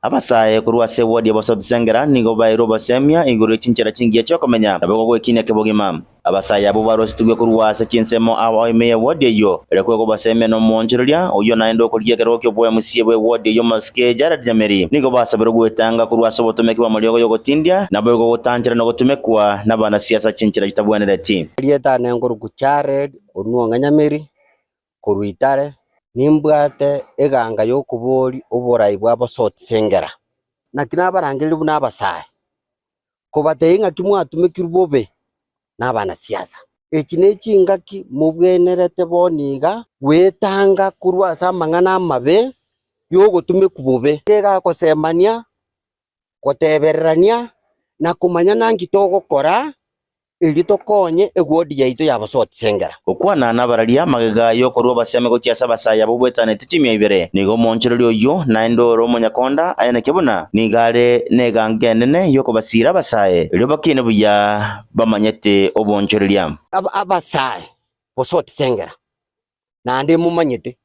Abasae korwa ase ewodi ya Bosotisengera nigo baeirwe obosemia igoro ye chinchera chingiya chi'okomenya naboigo gwekinia kebogima. Abasae abwo barosetigwe korwa ase chinsemo ao ao ime y'ewodi eyio, ere kwegwa obosemia nomoonchoreria oyio naende okorigia ekerogo ki'oboemusie bw'ewodi eyio omosike Jared Nyameri. Nigo basabirwe gwetanga korwa ase obotomeki bw'amariogo y'ogotindia naboigo gotanchera na gotumekwa nabanasiasa chinchera chitabwenereti. Erieta ane nkorokwa Jared Onwong'a Nyameri, korwa Itare, nimbwate eganga y'okoboria oborai bwa Bosotisengera. Naki nabarangereria buna abasae, kobatebia ng'aki mwatumekirwe bobe nabanasiasa. Echi nechingaki mobwenerete bono iga gwetanga korwa ase amang'ana amabe y'ogotumekwa bobe. Egagosemania, gotebererania, na komanya nanki togokora erio tokonye egwodi yaito ya Bosotisengera. Gokwana nabararia magega y'okorua obosemi gochia ase abasae abwo bwetaneti chimia ibere. Nigo omoonchoreria oyio naende ore omonyakonda ayaneke buna nigo are neganka enene y'okobasiira abasae, erio bakine buya bamanyete oboonchoreria. Abasae Bosotisengera, naende momanyete,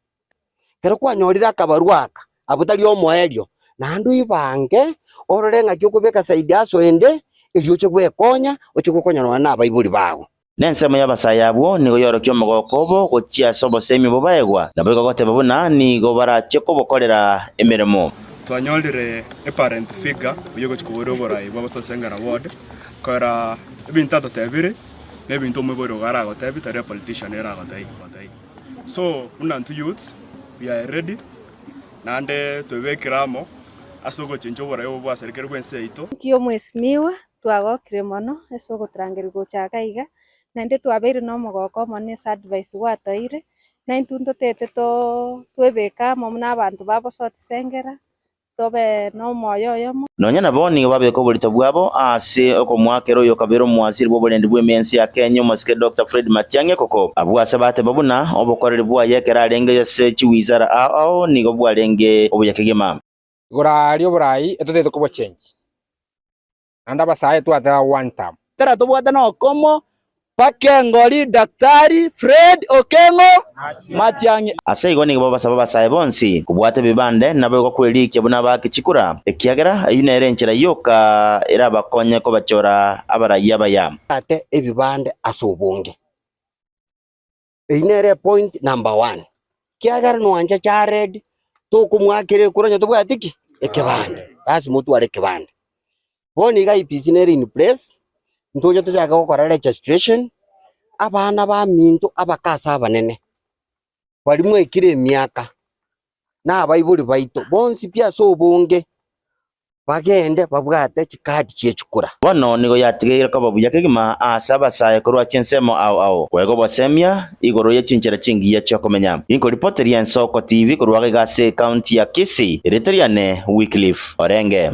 ekero kwanyorire akabarua aka, abwo tari omoerio, naende oibange orore ng'aki okobeka side hustle ende, erio oche gwekonya, oche gokonya nonya na abaibori bago. Na ensemo y'abasae abwo nigo yorokia omogooko obo gochia ase obosemi bobaegwa, naboigo goteba buna nigo barache kobokorera emeremo. Twanyorire eparent figure oyio ogochia koboria oborai bwa Bososengera ward, korera ebinto atotebire. Nebinto omoibori ogo aragotebi tari epolitician eragotebi. So buna intwe youths we are ready naende twebekire amo ase ogochencha oborai obo bwasarekire bwense yaito. Inki omwesimigwa, twagokire mono ase ogotorangeria gocha iga iga, naende twabeire na omogoko omonene ase advice gwatoire, na intwe ntotete too twebeke amo buna abanto ba Bosotisengera, tobe nomoyo oyomo. Nonya nabo nigo babeka oborito bwabo ase okomoakera oyokabere omowaziri bw'oborendi bw'emense ya Kenya omosike Doctor Fred Matiang'i Ekoko. Abwo ase bateba buna obokoreri bwaye ekero arenge ase chiwizara ao ao nigo bwarenge obuya kegima. Igoro aria oborai etotagete kobochengi. Naende abasae twateba one term. Ekero tobwate nokomo mpaka engori Daktari Fred Okeng'o Matiang'i. Ase igo nigo babasaba abasae bonsi kobwata ebibande naboigo kwerikia buna abaaki chikura, ekiagera eyio nere enchera yoka erabakonye kobachora abarai abaya. Ate ebibande ase obonge. Eyio nere epoint number one, kiagera nwancha Jared tokomoakera ekura onye tobwati ki? Ekebande, lazima otware ekebande. Bono iga IEBC nere in place, ntoche tochake gokora registration, abana baminto abake ase abanene, baria mwaikire emiaka, na abaibori baito, bonsi pi ase obonge. bagende babwate chikadi chie chikura. Bono nigo yatigeire koba buya kegima aase abasae korwa chinsemo ao ao, koegwa obosemia igoro ye chinchera chingiya chi'okomenya. Inkoripoteria Ensoko TV korwa iga ase ecounty ya Kisii, erieta riane Wycliffe Orenge.